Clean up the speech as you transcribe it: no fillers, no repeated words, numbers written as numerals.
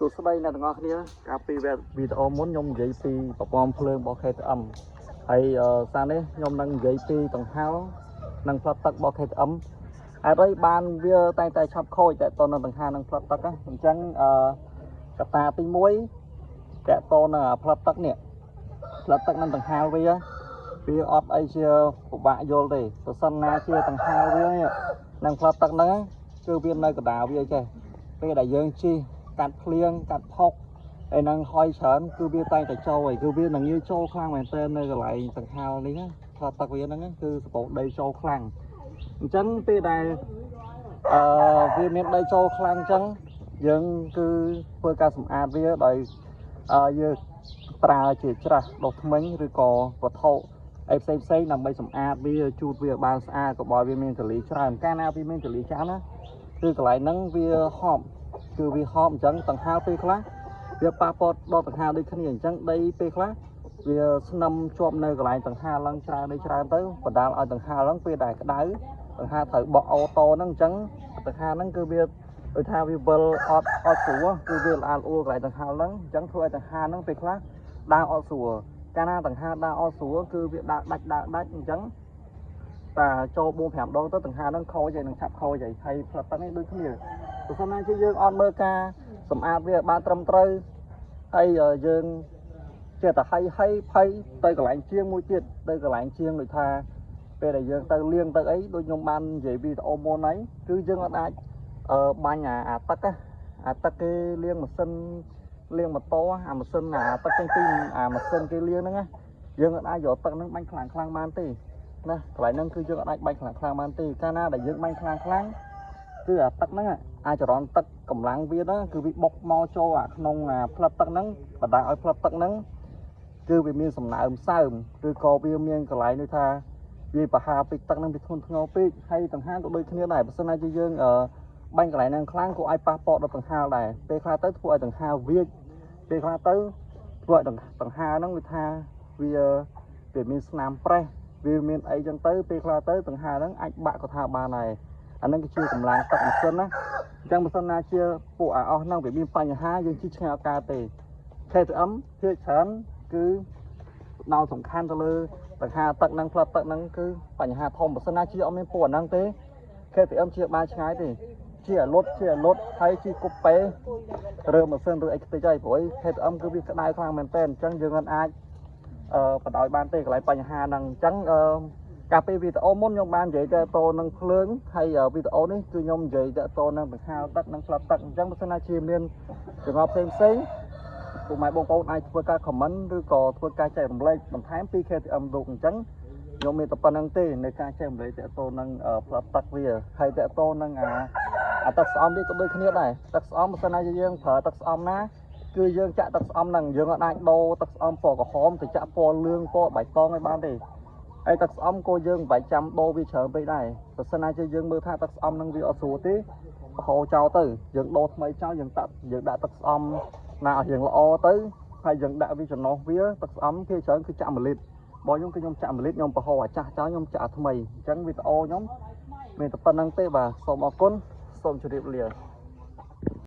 សួស្តីអ្នកទាំងអស់គ្នាកាលពីវីដេអូមុនខ្ញុំនិយាយពីប្រព័ន្ធភ្លើងរបស់ KTM ហើយសារនេះខ្ញុំនឹងនិយាយពីកង្ហារនិងផ្លិតទឹករបស់ KTM ហេតុអីបានវាតែងតែឆាប់ខូចតទៅនឹងកង្ហារនិងផ្លិតទឹកហ្នឹងអញ្ចឹងអឺកត្តាទី1តទៅនឹងផ្លិតទឹកនេះផ្លិតទឹកនិងកង្ហារវាវាអត់អីជាពិបាកយល់ទេប្រសិនណាជាកង្ហារវានេះនិងផ្លិតទឹកហ្នឹងគឺវានៅកណ្ដាលវាចេះពេលដែលយើងជិះកាត់ភ្លៀងកាត់ផុកហើយនឹងហុយច្រើនគឺវាតែងតែចូលហើយគឺវានឹងងាយចូលខ្លាំងមែនទែននៅកន្លែងកង្ហារនេះណាផ្លិតទឹកវាហ្នឹងគឺសបោកដីចូលខ្លាំងអញ្ចឹងពេលដែលអឺវាមានដីចូលខ្លាំងអញ្ចឹងយើងគឺធ្វើការសម្អាតវាដោយអឺយើងប្រើជាច្រាសដុសធ្មេញឬក៏វត្ថុអីផ្សេងផ្សេងដើម្បីសម្អាតវាជូតវាបានស្អាតកុំឲ្យវាមានធូលីច្រើនកាលណាវាមានធូលីច្រើនណាគឺកន្លែងហ្នឹងវាហប់គឺវាហប់អញ្ចឹងតង្ហាពេលខ្លះវាប៉ះពាល់ដល់តង្ហាដូចគ្នាអញ្ចឹងដីពេលខ្លះវាស្នឹមជាប់នៅកន្លែងតង្ហាឡើងច្រើនដូចច្រើនទៅបណ្ដាលឲ្យតង្ហាឡើងពេលដែលក្តៅតង្ហាត្រូវបក់ auto ហ្នឹងអញ្ចឹងតង្ហាហ្នឹងគឺវាដូចថាវាវិលអត់អត់ស្រួលគឺវាល្អល្អួរកន្លែងតង្ហាហ្នឹងអញ្ចឹងធ្វើឲ្យតង្ហាហ្នឹងពេលខ្លះដើរអត់ស្រួលកាលណាតង្ហាដើរអត់ស្រួលគឺវាដើរដាច់ដើរដាច់អញ្ចឹងតាចូល4 5ដងទៅតង្ហាហ្នឹងខូចហើយនឹងឆាប់ខូចហើយហើយផ្លិតទឹកនេះដូចគ្នាបើសិនណាជាយើងអត់មើលការសម្អាតវាបានត្រឹមត្រូវហើយយើងចេះតែហៃហៃភ័យទៅកន្លែងជាងមួយទៀតទៅកន្លែងជាងដូចថាពេលដែលយើងទៅលាងទៅអីដូចខ្ញុំបាននិយាយវីដេអូមុនហើយគឺយើងអត់អាចអឺបាញ់អាអាទឹកអាទឹកគេលាងម៉ាស៊ីនលាងម៉ូតូអាម៉ាស៊ីនអាទឹកចេញពីអាម៉ាស៊ីនគេលាងហ្នឹងណាយើងអត់អាចយកទឹកហ្នឹងបាញ់ខ្លាំងខ្លាំងបានទេណាកន្លែងហ្នឹងគឺយើងអត់អាចបាញ់ខ្លាំងខ្លាំងបានទេកាលណាដែលយើងបាញ់ខ្លាំងខ្លាំងគឺអាទឹកហ្នឹងអាចចរន្តទឹកកម្លាំងវាហ្នឹងគឺវាបុកមកចូលអាក្នុងអាផ្លិតទឹកហ្នឹងបណ្ដាលឲ្យផ្លិតទឹកហ្នឹងគឺវាមានសំណើមសើមឬក៏វាមានកន្លែងដូចថាវាប្រហាពេកទឹកហ្នឹងវាធ្ងន់ធ្ងរពេកហើយតង្ហាក៏ដូចគ្នាដែរបើសិនណាជាយើងអឺបាញ់កន្លែងហ្នឹងខ្លាំងក៏អាចប៉ះពាល់ដល់តង្ហាដែរពេលខ្លះទៅធ្វើឲ្យតង្ហាវាចពេលខ្លះទៅធ្វើឲ្យតង្ហាហ្នឹងវាថាវាវាមានស្នាមប្រេះវាមានអីចឹងទៅពេលខ្លះទៅតង្ហាហ្នឹងអាចបាក់ក៏ថាបានដែរអាហ្នឹងគឺជាកម្លាំងទឹកម៉ាស៊ីនណាអញ្ចឹងបើសិនណាជាពួកអាអស់ហ្នឹងវាមានបញ្ហាយើងជិះឆ្ងាយអត់កើតទេ KTM ភាគច្រើនគឺដោសំខាន់ទៅលើបញ្ហាទឹកហ្នឹងផ្លិតទឹកហ្នឹងគឺបញ្ហាធំបើសិនណាជាអត់មានពួកអាហ្នឹងទេ KTM ជាបានឆ្ងាយទេជាអាលុតជាអាលុតហើយជាគប់ពេរើម៉ាស៊ីនឬអីខ្ទេចហើយព្រោះ KTM គឺវាក្តៅខ្លាំងមែនតើអញ្ចឹងយើងមិនអាចអឺបដ ாய் បានទេកន្លែងបញ្ហាហ្នឹងអញ្ចឹងអឺកាលពីវីដេអូមុនខ្ញុំបាននិយាយទៅតនឹងភ្លើងហើយវីដេអូនេះគឺខ្ញុំនិយាយទៅតនឹងបញ្ហាទឹកនិងផ្លិតទឹកអញ្ចឹងបើសិនណាជាមានចង្អល់ផ្សេងផ្សេងពុកម៉ែបងប្អូនអាចធ្វើការ comment ឬក៏ធ្វើការចែករំលែកបន្ថែមពី KTM លោកអញ្ចឹងខ្ញុំមានតែប៉ុណ្្នឹងទេនៅការចែករំលែកតទៅនឹងផ្លិតទឹកវាហើយតទៅនឹងអាអាទឹកស្អំវាក៏ដូចគ្នាដែរទឹកស្អំបើសិនណាជាយើងប្រើទឹកស្អំណាគឺយើងចាក់ទឹកស្អំហ្នឹងយើងអាចដូរទឹកស្អំពណ៌ក្រហមទៅចាក់ពណ៌លឿងពណ៌បៃតងឲ្យបានទេហើយទឹកស្អំក៏យើងមិនបាច់ចាំដូរវាច្រើនពេកដែរបើសិនណាជាយើងមើលថាទឹកស្អំហ្នឹងវាអត់ស្រួលទេហូរចោលទៅយើងដូរថ្មីចោលយើងដាក់យើងដាក់ទឹកស្អំណាឲ្យរៀងល្អទៅហើយយើងដាក់វាចំណុះវាទឹកស្អំភាគច្រើនគឺចាក់1លីត្របងខ្ញុំគឺខ្ញុំចាក់1លីត្រខ្ញុំបង្ហូរអាចាស់ចោលខ្ញុំចាក់អាថ្មីអញ្ចឹងវីដេអូខ្ញុំមានតែប៉ុណ្្នឹងទេបាទសូមអរគុណសូមជម្រាបលា។